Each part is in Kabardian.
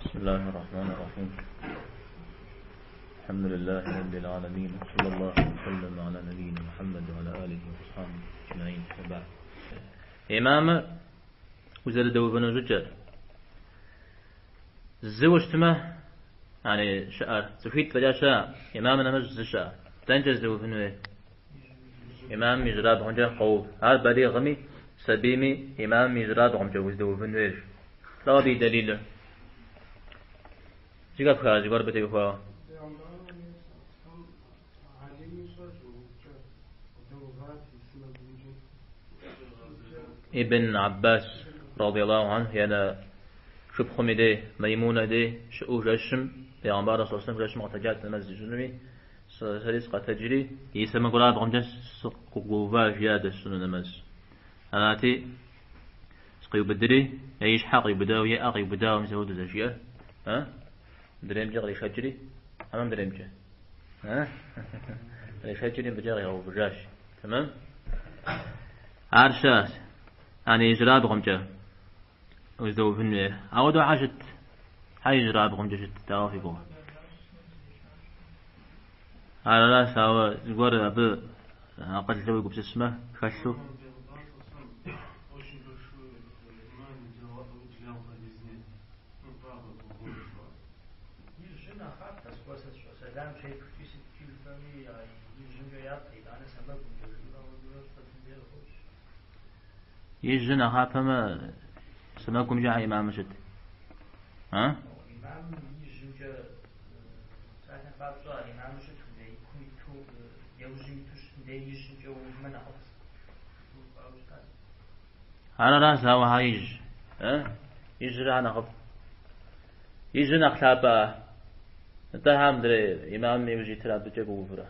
بسم الله الرحمن الرحيم. الحمد لله رب العالمين، وصلى الله وسلم على نبينا محمد وعلى آله وأصحابه أجمعين، وبعد. إمامыр узэрыдэувэну щӏыкӏэр. Зыуэ щытмэ, يعني щыӏэр, цӏыхуитӏ фӏэкӏа щыӏэ, имамым нэмыщӏ зы щыӏэ. Дэнкӏэ здэувын хуей? Имамым ижьырабгъумкӏэ къоув. Ар балигъми, сабийми имамым ижьырабгъумкӏэ уздэувын хуейщ. Лӏо абы и дэлилыр? Зэхэпха зыгуэр абы теухуауэ? Ибн Аббас, радиаллаху анху, и анэ шыпхъум и дей, Маймунэ дей щыӏэу жэщым, Пейгъэмбарыр саллаллаху алейхи ва сэллэм жэщым къэтэджат нэмэз ищӏынуи, сэри сыкъэтэджри, и сэмэгурабгъумкӏэ сыкъыгуэува, жиӏа дэсщӏыну нэмэз. Арати, сыкъиубыдри, е и щхьэ къиубыдауэ, е ӏэ къиубыдауэ, мис апхуэдэу зэрыжиӏэр, а? Мыдреймкӏэ къришэкӏри, хьэмэ мыдреймкӏэ? А? Къришэкӏри мыбыкӏэ къигъэувыжащ. Тэмэм? Ар щыӏэщ. Ани ижьырабгъумкӏэ уздэувын хуейр. Ауэдэу хьэ щыт? Хьэ ижьырабгъумкӏэ щыт, дауэ фи гугъэ? Ар аращ, ауэ зыгуэр абы акъылу уегупсысмэ хэлъу. Ижьыр нэхъапэмэ, сэмэгумкӏэ хьэ имамыр щыт? А? Ар аращ, ауэ хьэ ижь? А? Ижьыр хьэ нэхъыфӏ? Ижьыр нэхъ лъапӏэ? Нтӏэ хьэ мыдрей имамым иужь итыр абыкӏэ гуэуврэ?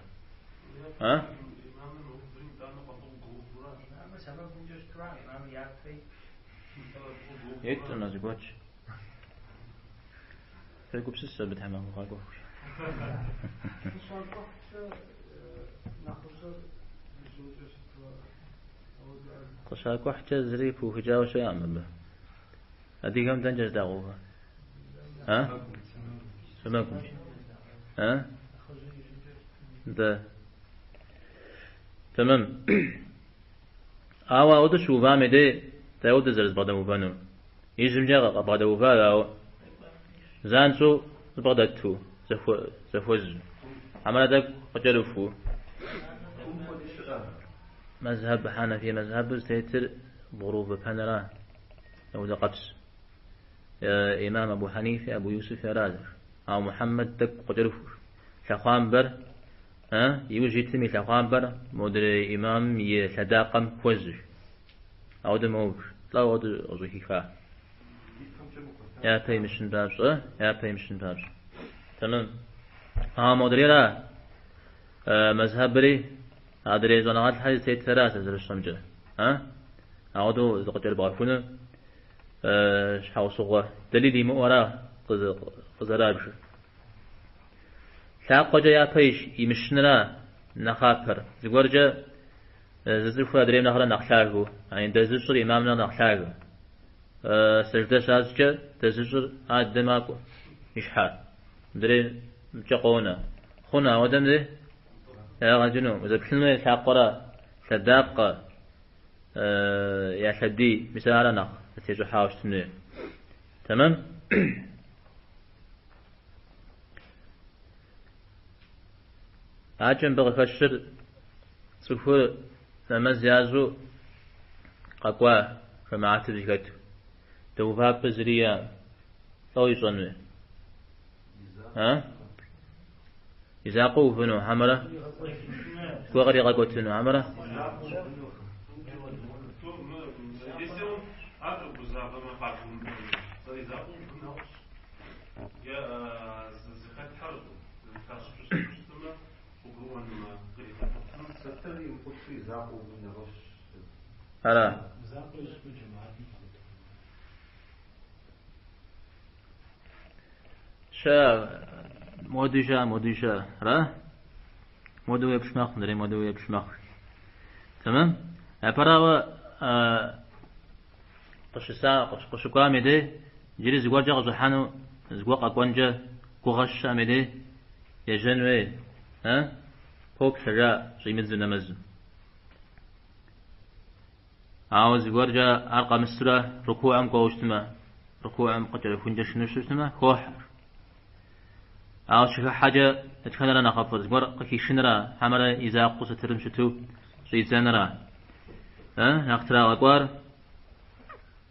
А? Иткъым, зыгуэрщ. Фегупсыс абы тхьэмахуэ къакӏуэху. Къыщакӏухькӏэ зыри пыухыкӏауэ щыӏэкъым абы. Адыгэм дэнкӏэ здагъэувэ? А? Сэмэгумкӏэ. А? Нтӏэ. Тэмэм. Ауэ ауэдэу щыувам и дей дауэдэу зэрызбгъэдэувэнур? Ижьымкӏэ къэбгъэдэувар, ауэ занщӏэу зыбгъэдэту, зэхуэзу. Хьэмэрэ тӏэкӏу къыкӏэрыхуу. Мэзхьэб, Хьэнэфий мэзхьэбыр зытетыр бгъурыувэпэнра, ауэдэ къэпс. Имам Абу Хьэнифи, Абу Юсуфи аращ. Ауэ Мухьэммэд тӏэкӏу къыкӏэрыхуш. Лъэхъуамбэр, иужь итым и лъэхъуамбэр модрей имамым и лъэдакъэм хуэзыш. Ауэдэ мэувж, лӏо ауэдэу къыщӏыхиха. Япэ имыщын папщӏэ, япэ имыщын папщӏэ. Тэмэм. Ауэ модрейра мэзхьэбри адрей щӏэныгъэлӏхэри зытетра сэ зэрысщӏэмкӏэ. А? Ауэдэу зыкъыкӏэрыбгъэхуну щхьэусыгъуэ дэлил имыӏэу ара къызэрабжыр. Лъакъуэкӏэ япэ имыщынра нэхъапэр. Зыгуэркӏэ зы цӏыхур адрейм нэхърэ нэхъ лъагэу, яни дэзыщӏыр имам нэхърэ нэхъ лъагэ. Сэждэ щащӏкӏэ дэзыщӏыр адэ макӏуэ, и щхьэр. Мыдрейр мыкӏэ къонэ. Хъуну ауэдэм де ягъэкӏыну, узэплъыну лъакъуэрэ, лъэдакъэ, я лъэдий, мис ара нэхъ зэтещӏыхьауэ щытын хуейр. Тэмэм? Акӏэ мыбы къыхэщыр цӏыхур нэмэз ящӏу къэкӏуа жэмаатыр зыхэту. Дэувапӏэ зыри иӏэкъым. Лӏо ищӏэн хуей? А? И закъуэ увыну, хьэмэрэ? Зыгуэр къригъэкӏуэтыну, хьэмэрэ? Ара? Щэ, моду щэ, моду щэ, ара? Моду уеплъ мэхъу, мыдрей моду уеплъ мэхъу. Тэмэм? Япэрауэ, къыщыса, къыщыкӏуам и дей, иджыри зыгуэркӏэ къыщӏыхьэну Зыгуэр къэкӏуэнкӏэ гугъэ щыӏэм и дей ежьэн хуей, э? Поплъэ, жаӏэ, щӏимыдзэу нэмэзым. Ауэ зыгуэркӏэ ар къэмысурэ рукуӏэм кӏуэуэ щытмэ, рукуӏэм къыкӏэрыхункӏэ шынэу щытмэ, хохьэр. Ауэ щыхыхьэкӏэ дэтхэнэра нэхъыфӏыр, зыгуэр къыхишынра, хьэмэрэ и закъуэу сатырым щыту щӏидзэнра? Э, нэхъ трагъэкӏуар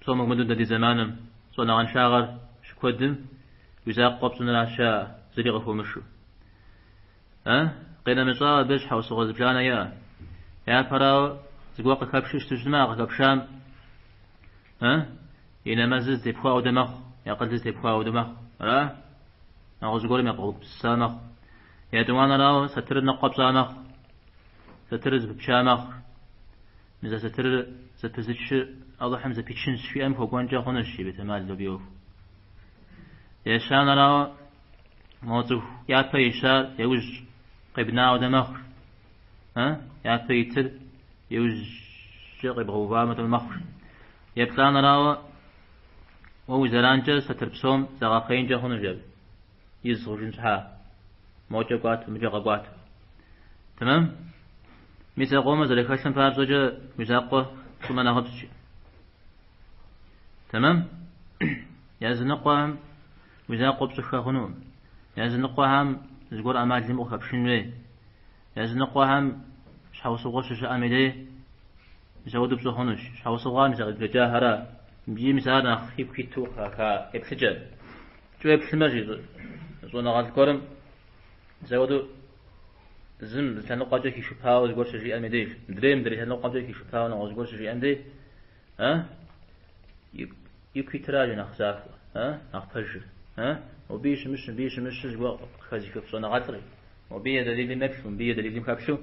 псом хуэмыдэу дэ ди зэманым щӏэныгъэншагъэр щыкуэдым уи закъуэ пщӏыныращ, зыри къыхомышу. Э, къинэмыщӏауэ абы щхьэусыгъуэ зыбжанэ иӏэ. Япэрауэ, зыгуэр къыхэпшу щыту щытмэ, а къыхэпшам, э, и нэмэзыр зытепхуа хуэдэ мэхъу, и акъылыр зытепхуа хуэдэ мэхъу. Ара? Нэгъуэщӏ зыгуэрым ебгъэгупсыса мэхъу. Етӏуанэрауэ, сатырыр ныкъуэ пщӏа мэхъу. Сатырыр зэпыпча мэхъу. Мис а сатырыр зэпызычыр Алыхьым зэпичынщ жиӏэм хуэкӏуэнкӏэ хъунущ, и бетэмал абы и ӏуэху. Ещанэрауэ, мо цӏыху япэ ищар яужь къибна хуэдэ мэхъу. Э? Япэ итыр иужькӏэ къибгъэува хуэдэ мэхъу. Еплӏанэрауэ, уэ уи зэранкӏэ сатыр псом загъэхъеинкӏэ хъунущ абы. Из хъужын щхьа. Мокӏэ кӏуатэу, мыкӏэ къэкӏуатэу. Тэмэм? Мис а къомыр зэрыхэлъым папщӏэкӏэ уи закъуэ пщӏымэ нэхъыфӏщ. Тэмэм? Языныкъуэхэм уи закъуэ пщӏыххэ хъунукъым. Языныкъуэхэм зыгуэр ӏэмал имыӏэу къыхэпшын хуей. Языныкъуэхэм щхьэусыгъуэ щыщыӏэм и дей мис ауэдэу пщӏы хъунущ. Щхьэусыгъуэм мис а къедбжэкӏахэрэ, иджы мис ар нэхъ ику иту къыхаха еплъыкӏэ. Кӏыуэ еплъмэ, жи щӏэныгъэлӏ гуэрым, мис ауэдэу зым зы лъэныкъуэкӏэ хишыпауэ зыгуэр щыжиӏэм и деж, мыдрейм мыдрей лъэныкъуэмкӏэ хишыпауэ нэгъуэщӏ зыгуэр щыжиӏэм дей, а? Ику итыра жи нэхъ захуэр, а? Нэхъ пэжыр, а? Мобыи щымыщ, мыбыи щымыщыр зыгуэр къыхэзыхыф щӏэныгъэлӏыр, мобы и дэлилым еплъу, мыбы и дэлилым хэплъу,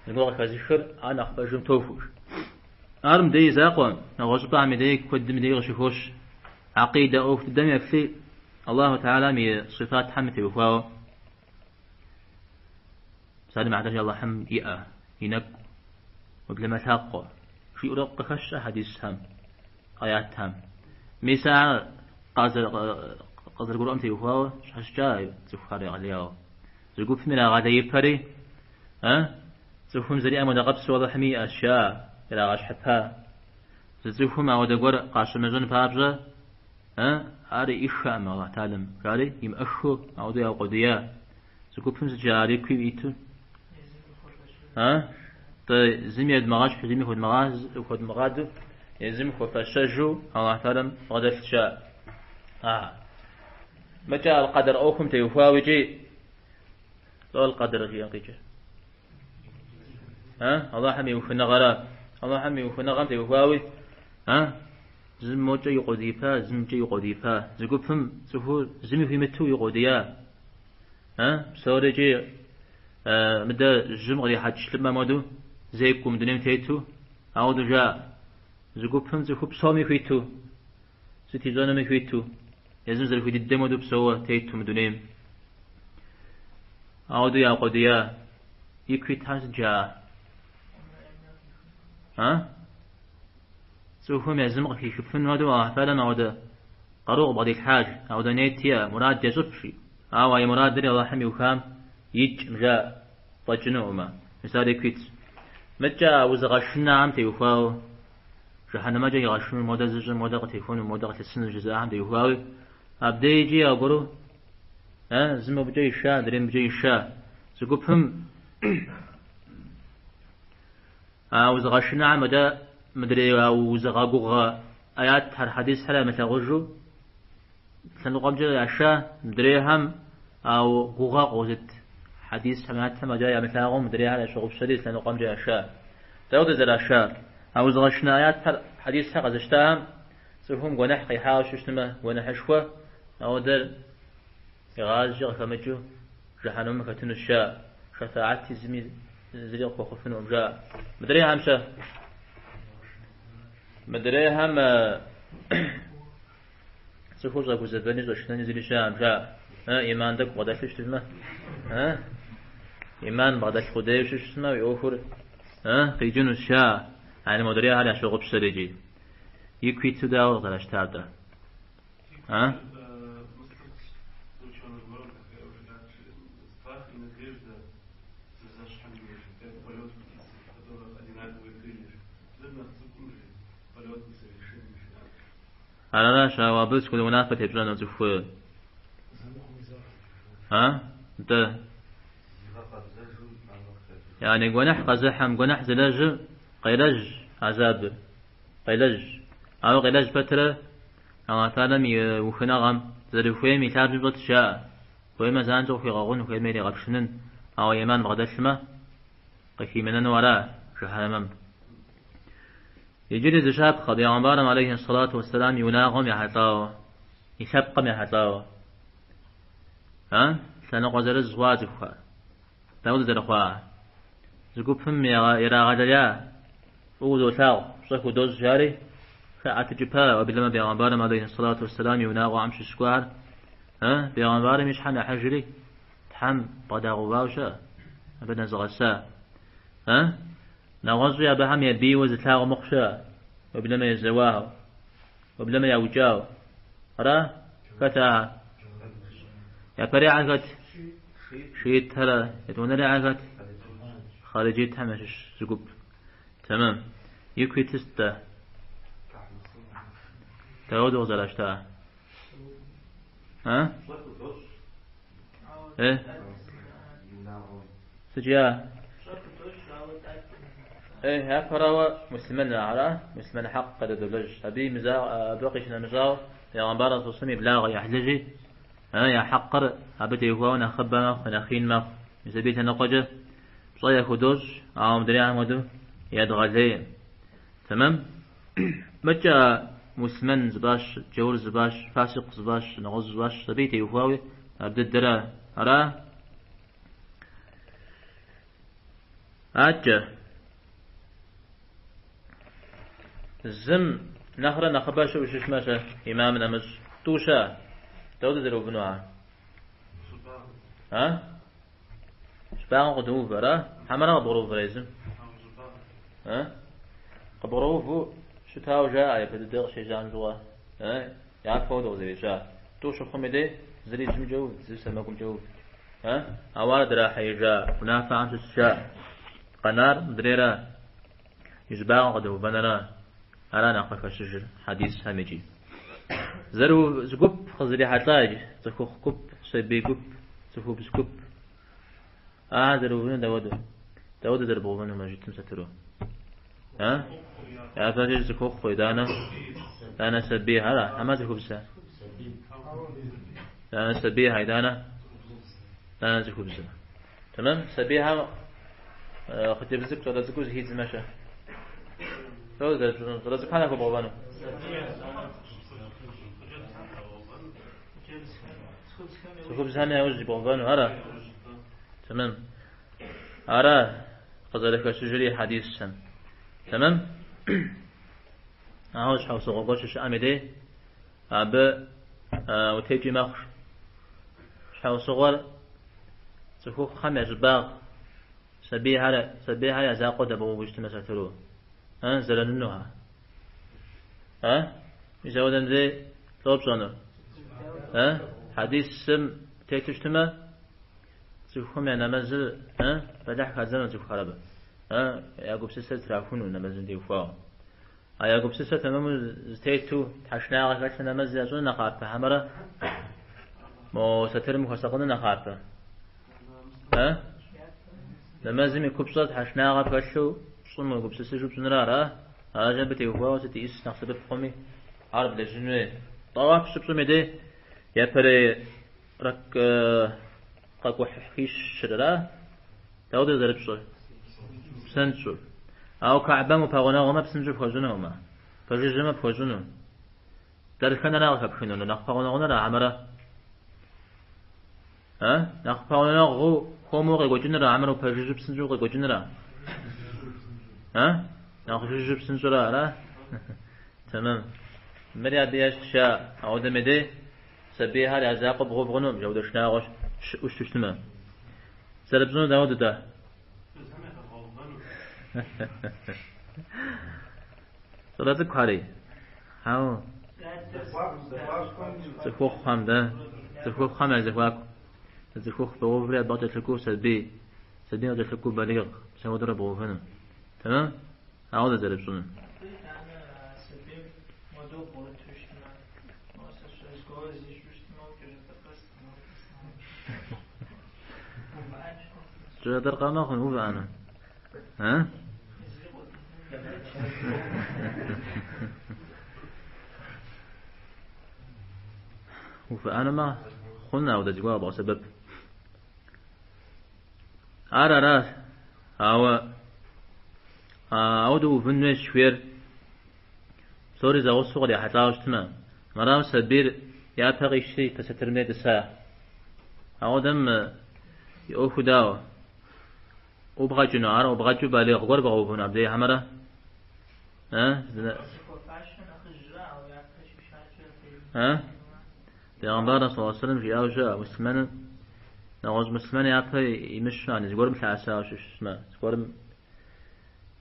зыгуэр къыхэзыхыр ар нэхъ пэжым тохуэ. Ар мыбдеж и закъуэ, нэгъуэщӏыпӏэхэм и дей куэдым и дей къыщыхощ. Акъидэ ӏуэху дыдэм еплъи, Аллаху Тэхьэлам и сифатхэм теухуауэ. Псалъэм и хьэтыркӏэ Аллахьым и ӏэ, и нэкӏу, уеблэмэ лъакъуэ, жиӏэурэ къыхэщ хьэдисхэм, аятхэм. Мис ар къазэрыгурыӏуэм теухуауэ щхьэщыкӏа цӏыхухэр егъэлеяуэ. Зы гупым ирагъэлеипэри, цӏыхум зэриӏэм хуэдэкъэпсу Аллахьми иӏэщ жаӏэ, ирагъэщхьыпа. Зы цӏыхум ауэдэ гуэр къащымыщӏын папщӏэ, ар иӏыххэкъым Аллахь Тэхьэлам, жари имыӏэххэу ауэдэу яукъуэдия. Зы гупым сыт жаӏар ику иту? А? Тӏэ, зыми едмыгъэщхьу, зыми хуэдмыгъадэу, езым хуэфэщэжу Аллахь Тэхьэлам бгъэдэлъщ жаӏэ. А. Мыкӏэ аль-Къэдр ӏуэхум теухуауэ икӏи лӏо аль-Къэдр жиӏэм къикӏыр. А? Аллахьым и ухыныгъэра? Аллахьым и ухыныгъэм теухуауи, а? Зым мокӏэ иукъуэдиипа, зым мыкӏэ иукъуэдиипа. Зы гупым цӏыхур зыми хуимыту иукъуэдия. А? Псори икӏи мыдэ жьым кърихьэкӏ лъыпӏэм хуэдэу зекӏуэу мы дунейм тету, ауэдэу жаӏэ. Зы гупым цӏыху псоми хуиту, сыт ищӏэнуми хуиту, езым зэрыхуей дыдэм хуэдэу псэууэ тету мы дунейм. Ауэдэу яукъуэдия, ику итхэм сыт жаӏэ? А? Цӏыхум езым къыхихыфын хуэдэу Аллахь Тэхьэлам ауэдэ къару къыбгъэдилъхьащ, ауэдэ нет иӏэ, мурад ещӏыф, жи. Ауэ а и мурадри Аллахьым иухам икӏкъым, жаӏэ, фӏэкӏынукъымэ. Мис ар ику итщ. Мыдкӏэ а узыгъэшынэхэм теухуауэ, жыхьэнэмэкӏэ игъэшыну, модэ зыщӏым, модэ къытехуэну, модэ къылъысыну жызыӏахэм теухуауи, абдей икӏи аргуэру, зым мобыкӏэ иша, адрейм мыбыкӏэ иша. Зы гупым А узыгъэшынэхэм мыдэ мыдрей а узыгъэгугъэ аятхэр, хьэдисхэр ямылъагъужу лъэныкъуэмкӏэ яша, мыдрейхэм а гугъэ къозыт хьэдисхэм, аятхэм фӏэкӏа ямылъагъуу мыдрейхэр ящыгъупщэри лъэныкъуэмкӏэ яша. Дауэ дызэрашар? А узыгъэшынэ аятхэр, хьэдисхэр къэзыщтахэм цӏыхум гуэныхь къихьауэ щыщытмэ, гуэныхьышхуэ, ауэдэр игъащӏэкӏэ къыхэмыкӏыу жыхьэнэмэм хэтынущ, жаӏэ. Шэфаӏэти зыми зыри къыхуэхъуфынукъым, жаӏэ. Мыдрейхэм щэ? Мыдрейхэм цӏыхур щӏэгузэвэни щӏэшынэни зыри щыӏэкъым, жаӏэ. Иман тӏэкӏу бгъэдэлъу щытмэ, иман бгъэдэлъ къудейуэ щытмэ, уи ӏуэхур къикӏынущ, жаӏэ. Ани модрейхэр ящогъупщэр икӏи. Ику иту дауэ къызэращтар-тӏэ? А? Араращ, ауэ абы сыт хуэдэ унафэ тепщӏэну цӏыху? А? Нтӏэ. Яни гуэныхь къэзыхьым, гуэныхь зылэжьыр къелэжь азабыр. Къелэжь. Ауэ къелэжь пэтрэ Аллахь Тэхьэлам и ухыныгъэм зэрыхуейм и лъабжьэм щӏэтщ жаӏэ. Хуеймэ занщӏэу къыхуигъэгъун, хуеймэ иригъэпшынын, ауэ иман бгъэдэлъмэ, къыхимынэну ара жыхьэнэмэм. Иджыри зы щапхъэ, Бегъымбарым алейхи сэлату уэсселам и унагъуэм ехьэлӏауэ, и лъэпкъым ехьэлӏауэ. А? Лъэныкъуэ зырыз хъуа цӏыхухэр. Дауэ зэрыхъуа? Зы гупым ирагъэлея, фӏыуэ долъагъу, пщӏэ худощӏ жари, хаӏэтыкӏыпа, уеблэмэ Бегъымбарым алейхи сэлату уэсселам и унагъуэхэм щыщ гуэрхэр, а? Бегъымбарым и щхьэм яхьыжри, Тхьэм бгъэдагъэувауэ щыӏэ, абы нэзыгъэса. А? Нэгъуэщӏи абыхэм я бийуэ зылъагъу мыхъу щыӏэ, уеблэмэ езэуахэу, уеблэмэ яукӏауэ. Ара? Хэт ахэр? Япэрейхэр хэт? Шиитхэр. Етӏуанэрейхэр хэт? Хъариджитхэм ящыщ зы гуп. Тэмэм. Ику итыр сыт-тӏэ? Дауэду къызэращта? А? Э? Сыт жиӏа? Э, япэрауэ муслъымэн ара? Муслъымэн хьэкъ къыдадолэжь. Абы абы къищынэмыщӏауэ, Пейгъэмбар алейхи и благъэ ӏыхьлыжьи, я хьэкъыр абы теухуауэ нэхъыбэ мэхъу, нэхъ ин мэхъу. Мис абы и лъэныкъуэкӏэ пщӏэ яхудощӏ, ауэ мыдрейхэм хуэдэу ядгъэлейкъым. Тэмэм? Мыкӏэ муслъымэн зыфӏащ, джаур зыфӏащ, фасикъ зыфӏащ, нэгъуэщӏ зыфӏащ, абы и теухуауи ар дыдэрэ ара? Адэкӏэ зым нэхърэ нэхъыбэ щыӏэу щытмэ-щэ, имам нэмыщӏ, тӏу щыӏэ? Дауэ дызэрыувыну ар? А? Щӏыбагъым къыдэув, ара? Хьэмэрэ къыбгъурыуврэ езым? А? Къыбгъурыуву щытауэ жаӏэ, япэ дыдэ къыщежьам щыгъуэ. А? Япэу апхуэдэу къызэрежьа. Тӏу щыхъум и дей, зыр ижьымкӏэ увт, зыр сэмэгумкӏэ увт. А? Ауэ ар драхьеижа унафэхэм щыщ жаӏэ. Къэнар мыдрейра? И щӏыбагъым къыдэувэнэра? Ара нэхъ къыхэщыжыр хьэдисхэм икӏи. Зэрыув зы гуп къызэрихьэлӏа иджы, цӏыхухъу гуп, сабий гуп, цӏыхубз гуп. Ахэр зэрыувыну дауэдэу? Дауэдэу зэрыбгъэувыну мэжджытым сатыру? А? Япэщӏыкӏэ цӏыхухъу, итӏанэ, итӏанэ сабийхэр, хьэмэ цӏыхубзхэр? Итӏанэ сабийхэр, итӏанэ, итӏанэ цӏыхубзхэр. Тэмэм, сабийхэм хъыджэбз цӏыкӏу, щӏалэ цӏыкӏуу зыхидзмэ-щэ? Дауэ зэрыпщӏынур? Щӏалэ цӏыкӏухэр яхуэбгъэувэну? Цӏыхубзхэм яужь ибгъэувэну, ара? Тэмэм. Ара къызэрыхэщыжри хьэдисхэм. Тэмэм? Ауэ щхьэусыгъуэ гуэр щыщыӏэм и дей абы утекӏи мэхъу. Щхьэусыгъуэр цӏыхухъухэм я щӏыбагъ сабийхэр, сабийхэр я закъуэ дэбгъэуву щытмэ сатыру, а, зэранынухэ. А? Мис ауэдэм дей лӏо пщӏэнур? А? Хьэдисым тету щытмэ, цӏыхухэм я нэмэзыр, а, бэлыхь хадзэну цӏыхухэр абы. А, я гупсысэр трахуну нэмэзым теухуауэ. А я гупсысэр тэмэму зытету тхьэшынагъэ хэлъу нэмэз ящӏыну нэхъапэ, хьэмэрэ мо сатырым хуэсакъыну нэхъапэ? А? Нэмэзым и купщӏэр тхьэшынагъэ пхэлъу пщӏым уегупсысыжу пщӏыныр ара? Аращи, абы теухуауэ сыт иӏис нэхъ сэбэп хъуми, ар блэжьын хуей. Тӏэуаф щыпщӏым и дей япэрей рэк къэкӏухьищыр, ара? Дауэдэу зэрыпщӏыр? Псынщӏэу. Ауэ Каӏбэм упэгъунэгъумэ псынщӏэу пхуэщӏынукъымэ, пэжыжьэмэ пхуэщӏыну. Дэтхэнэра къыхэпхынур? Нэхъ пэгъунэгъунура хьэмэрэ? А? Нэхъ пэгъунэгъуу хуэму къекӏуэкӏынура хьэмэрэ упэжыжьэу псынщӏэу къекӏуэкӏынура? А? Нэхъ жыжьэу псынщӏэра, ара? Тэмэм. Мыри абы ещхьщ, ауэдэм и дей сабийхэр я закъуэ бгъэув хъунукъым, ауэдэ шынагъуэ щыӏэу щытмэ. Зэрыпщӏынур дауэдэу-тӏэ? Щӏалэ цӏыкӏухэри? Хьэуэ. Цӏыхухъухэм, дэ. Цӏыхухъухэм я зэхуаку. Цӏыхухъу богъэуври абы къыкӏэлъыкӏуэу сабий. Сабийм къыкӏэлъыкӏуэу балигъ, мис ауэдурэ бгъэувыну. Тэмэм? Ауэдэ зэрыпщӏынур. Кӏэщӏэтӏыркъамэ хъун, увыӏэну? А? Увыӏэнумэ, хъун, ауэдэ зыгуэр къэбгъэсэбэп. Ар аращ, ауэ ауэдэу увын хуейщ жыхуиӏэр псори зэгъусэу кърихьэлӏауэ щытмэ. Мырауэ сабийр япэ къищри ипэ сатырым дей тӏыса. Ауэдэм и ӏуэху дауэ? Ӏубгъэкӏыну, ар ӏубгъэкӏыу балигъ гуэр бгъэувыну абдей хьэмэрэ? Пегъэмбар саллаллаху алейхи вассалам жиӏауэ щыӏэ, муслъымэным нэгъуэщӏ муслъымэн япэ имыщу, ани зыгуэрым лъэӏэсауэ щытмэ, зыгуэрым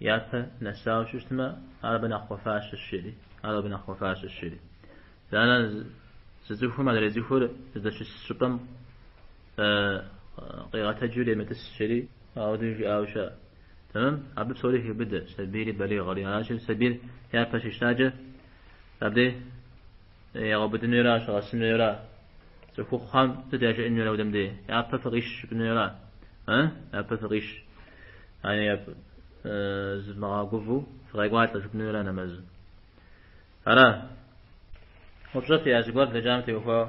япэ нэсауэ щытмэ, ар абы нэхъ хуэфащэщ, жери, ар абы нэхъ хуэфащэщ, жери. Итӏанэ зы цӏыхум адрей цӏыхур здэщыс щӏыпӏэм къигъэтэджу иремытӏыс, жери, ауэдэу жиӏауэ щыӏэ. Тэмэм? Абы псори хеубыдэ, сабийри балигъри. Аращи, сабийр япэ щищтакӏэ, абдей егъэубыдын хуейра, щыгъэсын хуейра? Цӏыхухъухэм сыт яжеӏэн хуейр ауэдэм дей? Япэ фыкъищ жыпӏэн хуейра? А? Япэ фыкъищ. Ани зывмыгъэгувэу фыкъекӏуалӏэ жыпӏэн хуейра нэмэзым? Ара? Упщӏэ фиӏэ зыгуэр блэкӏам теухуауэ?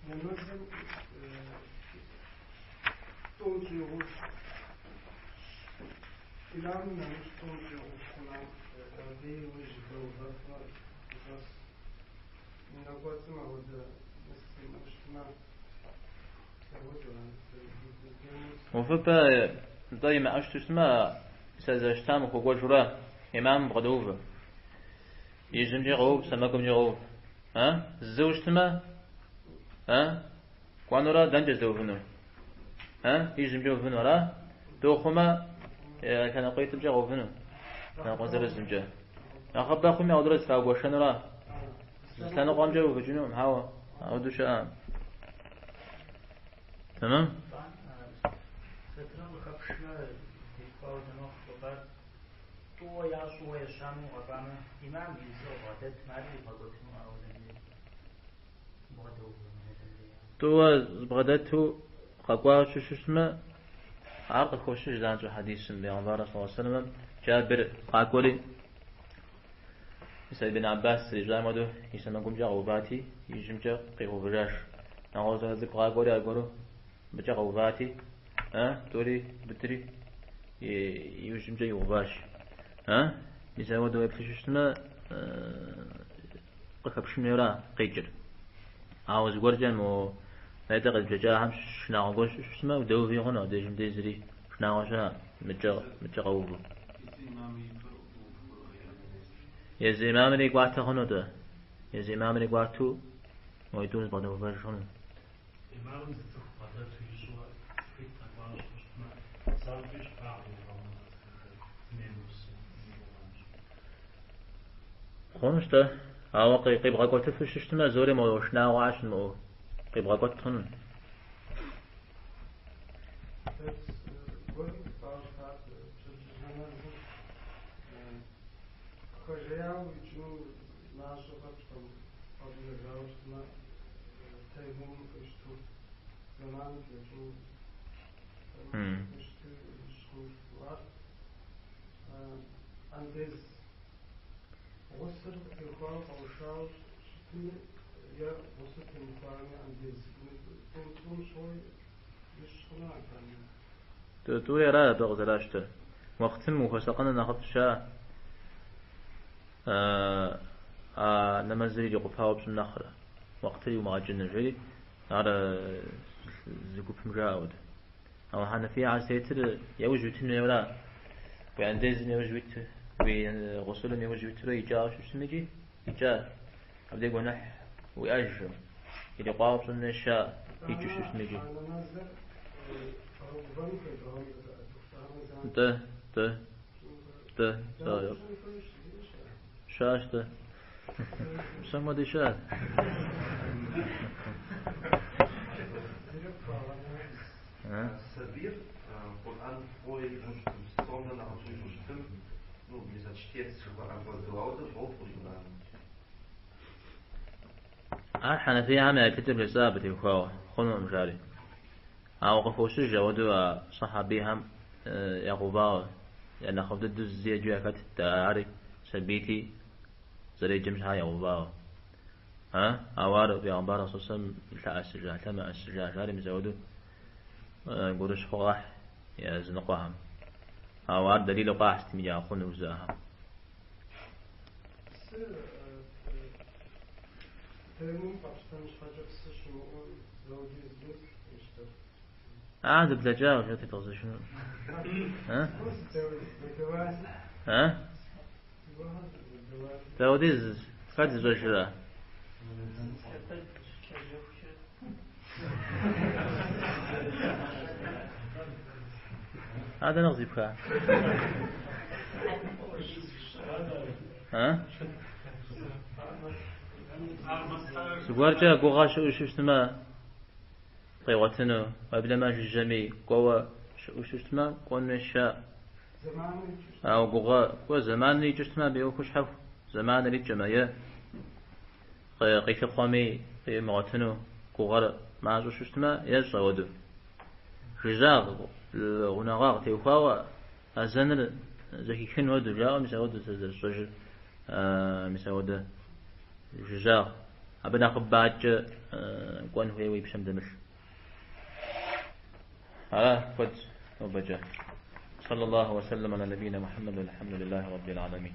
Нэмэзым тӏум щӏигъуу, имамым нэмыщӏ тӏум щӏигъуу хъумэ, абы иужь дэувэфмэ, щӏэс унэ кӏуэцӏым ауэдэ ныс имыӏэу щытмэ, Увыпӏэ нтӏэ имыӏэу щытмэ, сэ зэщтам ухуэкӏуэжурэ имамым бгъэдоувэ. Ижьымкӏи къоув, сэмэгумкӏи къоув. А? Зыу щытмэ, а? Кӏуэнурэ дэнкӏэ здэувынур? А? Ижьымкӏэ увыну, ара? Тӏу хъумэ, лъэныкъуитӏымкӏэ къэувыну, лъэныкъуэ зырызымкӏэ. Нэхъыбэ хъуми ауэдурэ зытрагуэшэнура? Зы лъэныкъуэмкӏэ увыкӏынукъым, хьэуэ, ауэдэу щыӏэкъым. Тэмэм? Сатырым къыхэпшмэ, теухуауэ дэмэхъу хъыбар. Тӏууэ ящӏу уэ ещанэу укъэкӏуамэ, имам и зы къыбгъэдэтмэ, ари ибгъэкӏуэтыну ауэдэм дей бгъэдэувэну ауэдэм дей. Тӏууэ зыбгъэдэту къэкӏуауэ щыщытмэ, ар къыхощыж занщӏэу хьэдисым, Бегъымбар саллаллаху алейхи вассалам Джабир къакӏуэри, Мис Ибн Аббас зэрищӏам хуэдэу и сэмэгумкӏэ къэувати, ижьымкӏэ къигъэувыжащ. Нэгъуэщӏ щӏалэ цӏыкӏу къакӏуэри аргуэру мыбыкӏэ къэувати, тӏури быдри иужьымкӏэ игъэуващ. Мис апхуэдэу уеплъу щытмэ, къыхэпшын хуейра къикӏыр. Ауэ зыгуэркӏэ мо нетӏэ къедбжэкӏахэм шынагъуэ гуэр щытмэ, удэуви хъуну, абдежым дей зыри шынагъуэ щыӏэкъым, мыкӏэ къэуву. Езы имамри кӏуатэ хъуну-тӏэ? Езы имамри кӏуатэу моитӏум зыбгъэдэувэж хъуну? Имамым зы цӏыху бгъэдэту ищӏурэ цӏыхуитӏ къэкӏуауэ щытмэ, занщӏэу щӏыбагъ иувэну цӏыхухэр зыми емыӏусэу иувэнущ. Хъунущ-тӏэ, ауэ къибгъэкӏуэтыфу щыщытмэ, зори мо шынагъуэхэр щымыӏэу къибгъэкӏуэт хъуну. Гуэрым жыпӏауэ щытат пщэдджыжь нэмэзым хэжеяуэ икӏыну мащӏэ фӏэкӏ къэбнэжауэ щытмэ, тэеммум къищтэу зэман блэкӏыну къищтэу ищӏыну жыпӏар. Андез гъусл къытехуауэ къэушауэ щытми е гъусл темыхуами андез тӏум щыгъуи ищӏ хъуну атӏэ? Тӏури ара абы къызэращтэр. Уэхътым ухуэсакъыныр нэхъыфӏщ а нэмэзыр ирикъупауэ пщӏын нэхърэ, уэхътыр иумыгъэкӏыныр, жери ар зы гупым жаӏэ ауэдэ. Ауэ хьэнэфийхэр зытетыр яужь уитын хуейуэра? Уи андезым яужь уит, уи гъусулым яужь уитрэ икӏауэ щытым икӏи икӏа. Абдей гуэныхь уиӏэжкъым. Ирикъуауэ пщӏын хуейщ жаӏэ, икӏыу щытым икӏи. Нтӏэ, нтӏэ, нтӏэ, щыӏэщ, нтӏэ. Псом хуэдэ щыӏэщ. Сабийр Къурӏэн фӏыуэ ищӏэу щытым, псом нэхъ нэхъыфӏу ищӏэу щытым, ну, мис а чтец жыхуаӏэм хуэдэу, ауэдэ бгъэув хъуну? Ар хьэнэфийхэм я еплъыкӏэ бжесӏа абы теухуауэ, хъунукъым жари. Ауэ къыхощыж ауэдэу а сэхьабийхэм ягъэувауэ, я нэхъыфӏ дыдэу зы еджэу яхэтт ари сабийти зэреджэм щхьа ягъэувауэ. А? Ауэ ар Пегъымбар алейхьи лъэӏэсыжа, лъэмыӏэсыжа, жари мис ауэдэу гурыщхъуэ къахь языныкъуэхэм. Ауэ ар дэлилу къахь сытми яхъуну жызыӏэхэм. Псы тэеммум къэпщтэн щхьэкӏэ псы щымыӏэу дауэдиз дэкӏ? Ар дыблэкӏа уже тедгъэзэжыну. А? А? Дауэдиз хэт зыщӏэжрэ? Ар дэнэ къызипха? А? Зыгуэркӏэ гугъэ щыӏэу щытмэ, къигъуэтыну, уеблэмэ жыжьэми кӏуэуэ щыӏэу щытмэ, кӏуэну щыӏэ. Ауэ гугъэ кӏуэ зэманыр икӏыу щытмэ, абы и ӏуэхур щхьэху, зэманыр икӏмэ е къилъыхъуэми къимыгъуэтыну гугъэр мащӏэу щытмэ, ещӏ ауэдэу. Жыжьагъ, гъунэгъуагъ теухуауэ азэныр зэхихын хуэдэу жаӏэу, мис ауэдэу сэ зэрысщӏэжыр, мис ауэдэ жыжьагъ. Абы нэхъыбэ адэкӏэ кӏуэн хуейуэ и пщэм дэмылъ. Ара куэд нобэкӏэ. Саллаллаху ва саллам аля набийна Мухаммад вальхамдулиллахи раббил аламин.